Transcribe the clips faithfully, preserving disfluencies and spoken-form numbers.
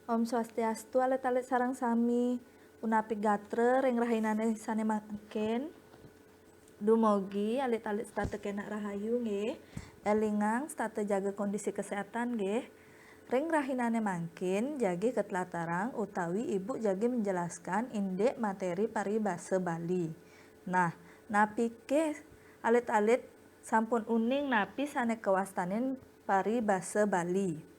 Om Swastiastu, alit-alit sareng sami. Punapi gatra ring rahinane sane mangkin? Dumogi alit-alit setata kenak rahayu nggih. Elingang setata jaga kondisi kesehatan nggih. Ring rahinane mangkin jagi katlatarang utawi Ibu jagi menjelaskan indik materi paribasa Bali. Nah, napike alit-alit sampun uning napi sane kawastanin paribasa Bali?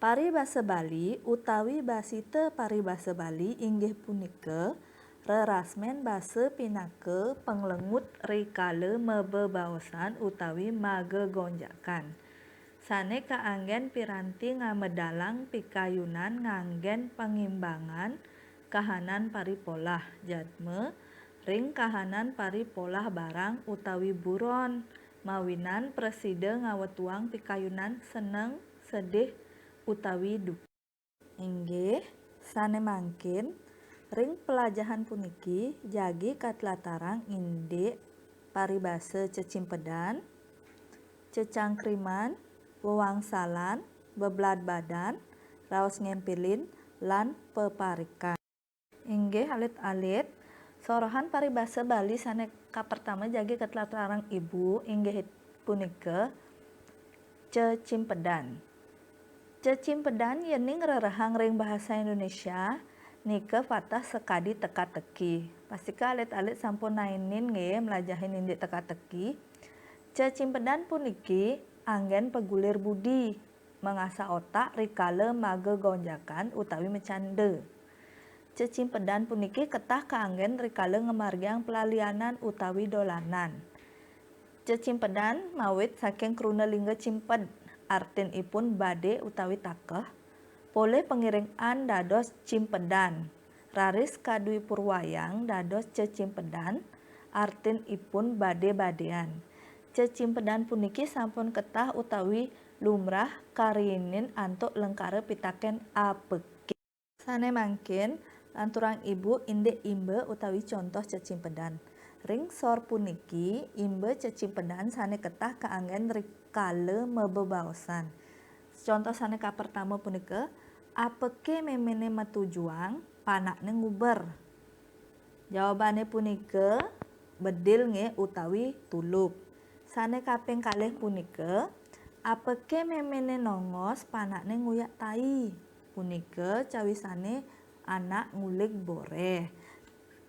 Paribasa Bali utawi basita paribasa Bali inggih punika rerasmen basa pinaka panglengut rikala mabebaosan utawi magegonjakan, sane kaanggen piranti ngamedalang pikayunan nganggen pangimbangan kahanan paripolah jadma ring kahanan paripolah barang utawi buron, mawinan prasida ngawetuang pikayunan seneng, sedih, utawi duka. Inggih, sane mangkin, ring pelajahan puniki jagi katlatarang indik paribasa cecimpedan, cecangkriman, wewangsalan, beblad badan, raos ngempilin, lan peparikan. Inggih, alit-alit, sorohan paribasa Bali sane kapertama jagi katlatarang Ibu inggih punika cecimpedan. Cecimpedan yening rerehang ring bahasa Indonesia nika pateh sakadi teka-teki. Pastika alit-alit sampun naenin nggih mlajahin indik teka-teki. Cecimpedan puniki anggen pagulir budi, mangasah otak rikala magegonjakan utawi macanda. Cecimpedan puniki ketah kaanggen rikala ngamargiang plalianan utawi dolanan. Cecimpedan mawit saking kruna lingga cimped, artinipun badhe utawi takeh, polih pangiring an dados cimpedan, raris kadwipurwayang dados cecimpedan, artinipun badhe-badhean. Cecimpedan puniki sampun ketah utawi lumrah karinin antuk lengkara pitaken apeke. Sane mangkin, lanturang Ibu indik imba utawi contoh cecimpedan. Ring sor puniki, imba cecimpedan sane ketah kaanggen rikala mabebaosan. Contoh sane kapertama punika, apeke memene matujuang, panakne nguber. Jawabane punika bedil nggih utawi tulup. Sane kaping kalih punika, apeke memene nongos panakne nguyak tai. Punika cawisane anak ngulig boreh.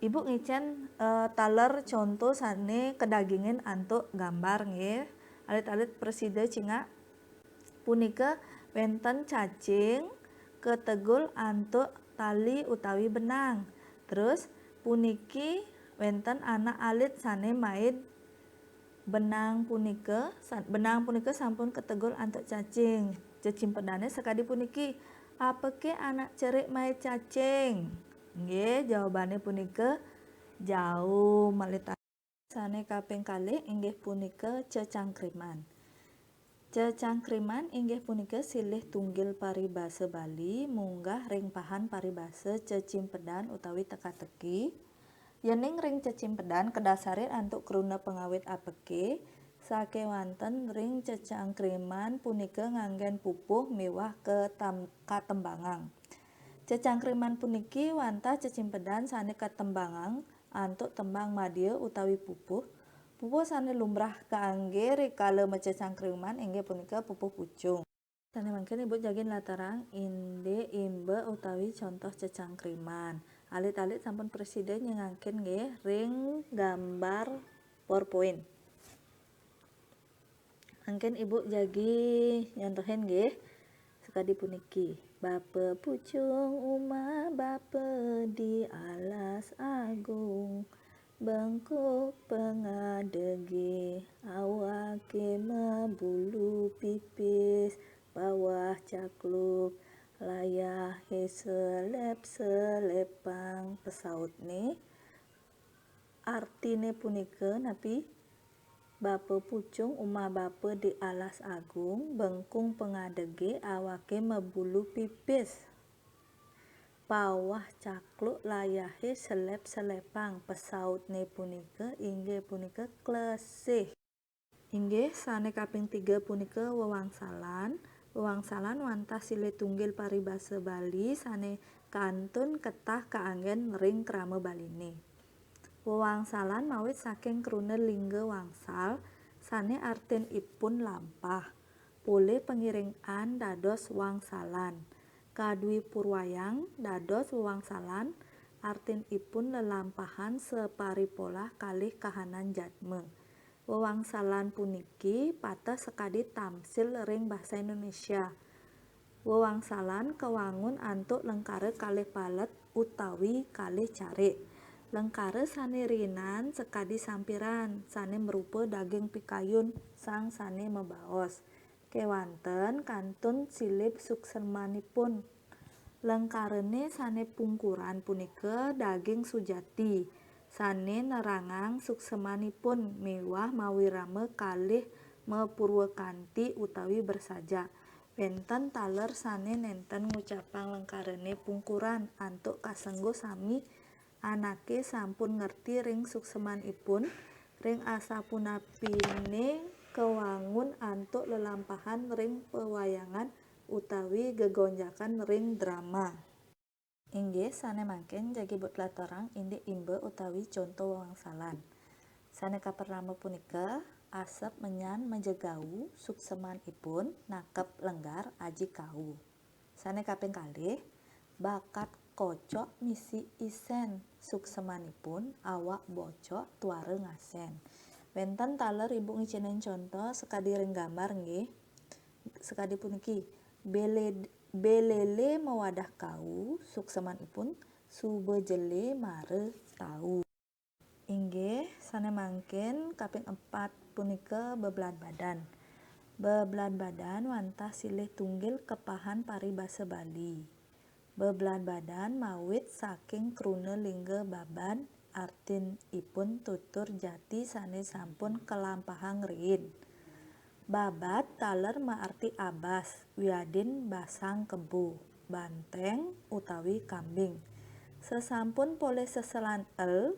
Ibu ngicen, eh, taler conto sane kadagingin antuk gambar nggih. Alit-alit prasida cingak. Punika wenten cacing kategul antuk tali utawi benang. Terus puniki wenten anak alit sane maid benang punika, sa-, benang punika sampun kategul antuk cacing. Cecimpedane sakadi puniki, apeke anak cerik maid cacing? Nggih, jawabane punika jaum, malih. Sane kaping kalih inggih punika cecangkriman. Cecangkriman inggih punika silih tunggil paribasa Bali munggah ring pahan paribasa cecimpedan utawi teka-teki. Yening ring cecimpedan kadasarin antuk kruna pangawit apeke, sakewanten ring cecangkriman punika nganggen pupuh miwah katam-, katembangang. Cecangkriman puniki wantah cecimpedan sane katembangang antuk tembang madya utawi pupuh. Pupuh sane lumrah kaangge rikala macecangkriman inggih punika pupuh pucung. Sane mangkin Ibu jagi nlatarang indik imba utawi contoh cecangkriman. Alit-alit sampun prasida nyengangkin nggih ring gambar PowerPoint. Mangkin Ibu jagi nyontohin nggih. Sakadi puniki. Bapa pucung umah bapa di alas agung. Bengkuk pengadege, awake mabulu pipis, pawah cakluk, layahe selep-selepang, pesautne. Artine punika napi? Bapa pucung umah bapa di alas agung, bengkung pengadege, awake mabulu pipis. Pawah cakluk, layahe selep-selepang, pesautne punika inggih punika klesih. Inggih, sane kaping tiga punika wewangsalan. Wewangsalan wantah silih tunggil paribasa Bali sané kantun ketah kaanggén ring krama Baliné. Wewangsalan mawit saking kruna lingga wangsal, sané artinipun lampah. Polih pangiring an dados wangsalan. Kadwipurwayang dados wewangsalan, artinipun lelampahan saparipolah kalih kahanan jadma. Wewangsalan puniki pateh sakadi tamsil ring basa Indonesia. Wewangsalan kawangun antuk lengkara kalih palet utawi kalih carik. Lengkara sané riinan sakadi sampiran, sané marupa daging pikayun sang sané mabaos. Kéwanten kantun silih suksmanipun. Lengkarané sané pungkuran punika daging sujati, sané nerangang suksmanipun miwah mawirama kalih mapurwakanti utawi bersaja. Wénten taler sané nénten ngucapang lengkarané pungkuran antuk kasengguh sami anaké sampun ngerti ring suksmanipun, ring asapunapiné kawangun antuk lelampahan ring pewayangan utawi gegonjakan ring drama. Inggih, sané mangkin jagi buat latarang indik imba utawi conto wewangsalan. Sané kapertama punika, asep menyan majegau suksmanipun nakep lenggar aji kau. Sané kaping kalih, bakat kocok misi isén suksmanipun awak bocok tuara ngasén. Wénten taler Ibu ngicénin conto sakadi ring gambar nggih. Sakadi puniki, bele-, belele mawadah kau, suksmanipun suba jele mara tau. Inggih, sané mangkin kaping empat punika beblad badan. Beblad badan wantah silih tunggil kepahan paribasa Bali. Beblad badan mawit saking kruna lingga baban, artinipun tutur jati sané sampun kalampahang riin. Babad taler maarti abas, wiadin basang kebo, banténg utawi kambing. Sasampun polih seselan el,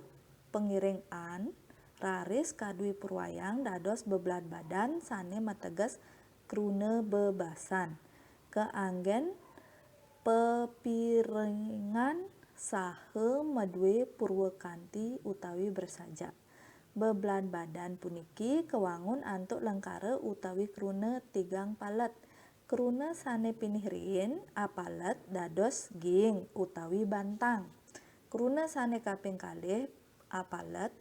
pangiring an, raris Kadwipurwayang dados beblad badan sané mateges kruna bebasan. Kaanggén pepiringan saha madué purwakanti utawi bersaja. Beblad badan puniki kawangun antuk lengkara utawi kruna tigang palet. Kruna sané pinih riin apalet dados giing utawi bantang. Kruna sané kaping kalih apalet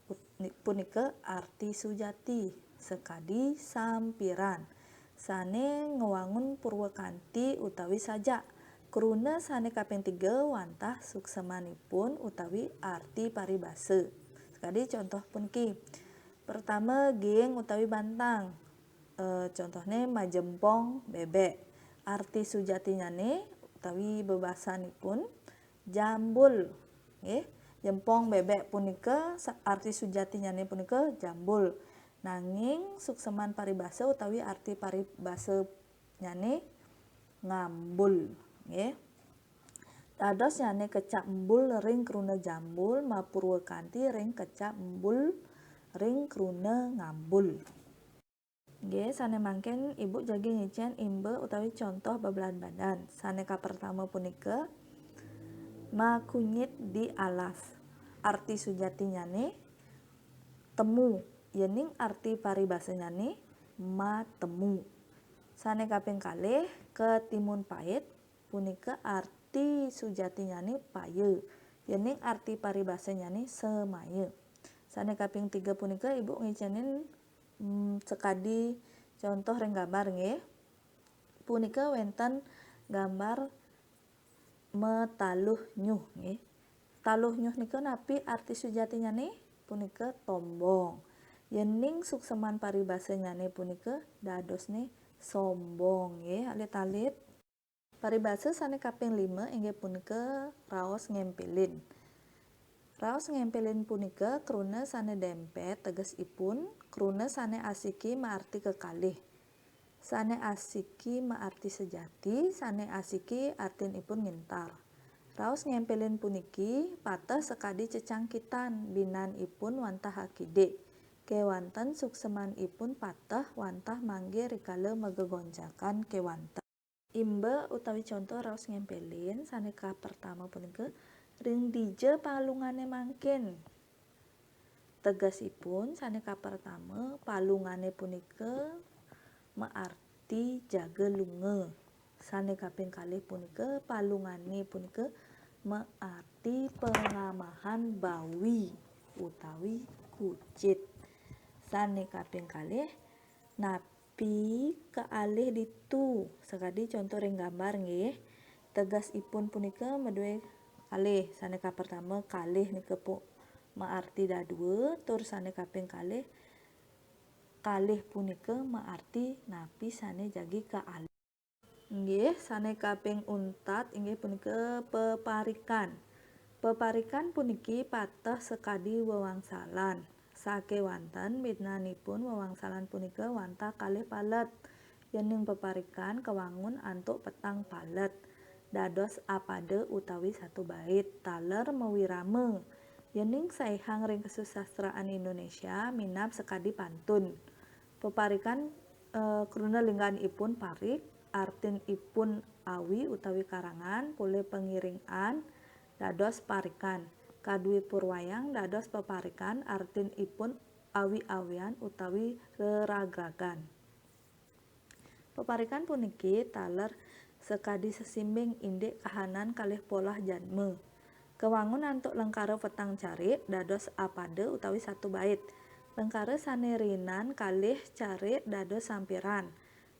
ut-, ni-, punika arti sujati, sakadi sampiran, sané ngwangun purwakanti utawi sajak. Kruna sané kaping tiga wantah suksmanipun utawi arti paribasa. Sakadi contoh puniki. Pertama, giing utawi bantang. Eh, contohné majempong bébék. Arti sujatinyané utawi bebasanipun jambul. Nggih, jempong bébék punika sa-, arti sujatinyané punika jambul. Nanging suksman paribasa utawi arti paribasanyané ngambul. Nggih. Dadosnyané kecap embul ring kruna jambul, mapurwakanti ring kecap embul ring kruna ngambul. Nggih, sané mangkin Ibu jagi ngicén imba utawi contoh beblad badan. Sané kapertama punika, makunyit di alas. Arti sujatinyané temu, yéning arti paribasanyané matemu. Sané kaping kalih, katimun pait, punika arti sujatinyané paya, yéning arti paribasanyané semaya. Sané kaping tiga punika Ibu ngicénin, mm, sakadi contoh ring gambar nggih. Punika wénten gambar mataluh nyuh nggih. Taluh nyuh nika napi arti sujatinyané? Punika tombong. Yéning suksman paribasanyané punika dadosné sombong nggih, alit-alit. Paribasa sané kaping lima inggih punika raos ngémpélin. Raos ngémpélin punika kruna sané démpét, tegesipun kruna sané asiki maarti kekalih. Sané asiki maarti sejati, sané asiki artinipun ngintar. Raos ngémpélin puniki pateh sakadi cecangkitan, binanipun wantah akidik. Kéwanten suksemanipun pateh wantah manggih rikala magegonjakan kéwanten. Imba utawi conto raos ngémpélin sané kapertama punika, ring dija palungané mangkin. Tegesipun sané kapertama, palungané punika maarti jaga lunga. Sané kaping kalih punika, palungané punika maarti pangamahan bawi utawi kucit. Sané kaping kalih, napi kekalih ditu? Sakadi conto ring gambar nggih. Tegesipun punika madué kalih. Sané kapertama, kalih nika pu-, maarti dadua, tur sané kaping kalih, kalih punika maarti napi sané jagi kekalih. Inggih, sané kaping untat inggih punika peparikan. Peparikan puniki pateh sakadi wewangsalan. Sakéwanten midnanipun wewangsalan punika wantah kalih palet. Yéning peparikan kawangun antuk petang palet, dados apada utawi satu bait, taler mawirama. Yéning saihang ring kasusastraan Indonesia minab sakadi pantun. Peparikan, eh, kruna lingganipun parik, artinipun awi utawi karangan, polih pangiring an, dados parikan. Kadwi purwayang dados peparikan, artinipun awi-awian utawi reragragan. Peparikan puniki taler sakadi sesimbing indik kahanan kalih polah janma. Kawangun antuk lengkara petang carik dados apada utawi satu bait. Lengkara sané riinan kalih carik dados sampiran.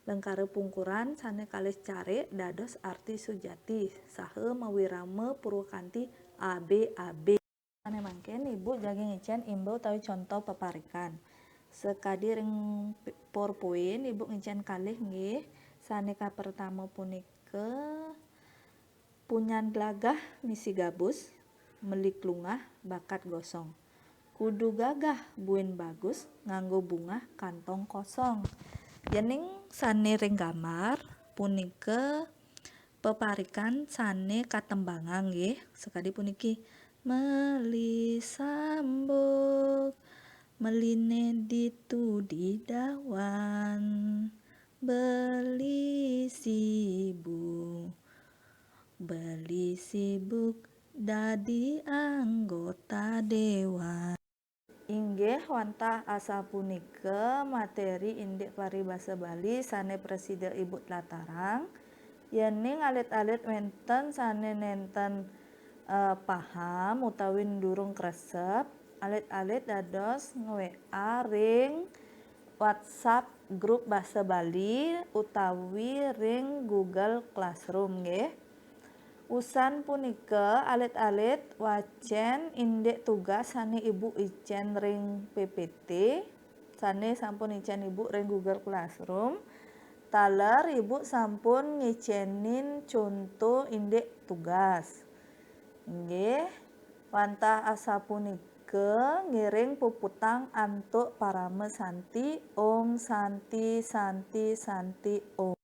Lengkara pungkuran sané kalih carik dados arti sujati saha mawirama purwakanti abe-abe. Sané mangkin, Ibu jagi ngicén imba utawi conto peparikan. Sakadi ring pi-, PowerPoint, Ibu ngicén kalih nggih. Sané kapertama punika, punyan glagah misi gabus, meli klungah bakat gosong. Kudu gagah buin bagus, nganggo bungah kantong kosong. Yéning sané ring gambar punika peparikan sané katembangang nggih, sakadi puniki, meli sambuk, meliné ditu di dawan, beli sibuk, beli sibuk dadi anggota dewan. Inggih wantah asapunika materi indik paribasa Bali sané prasida Ibu tlatarang. Yéning alit-alit wénten sané nénten, eh, paham utawi durung kresep, alit-alit dados nge-W A ring WhatsApp grup basa Bali utawi ring Google Classroom nggih. Usan punika, alit-alit wacén indik tugas sané Ibu icén ring P P T, sané sampun icén Ibu ring Google Classroom. Taler Ibu sampun ngicénin conto indik tugas. Nggih, wantah asapunika ngiring puputang antuk parama santi. Om Santi, Santi, Santi, Om.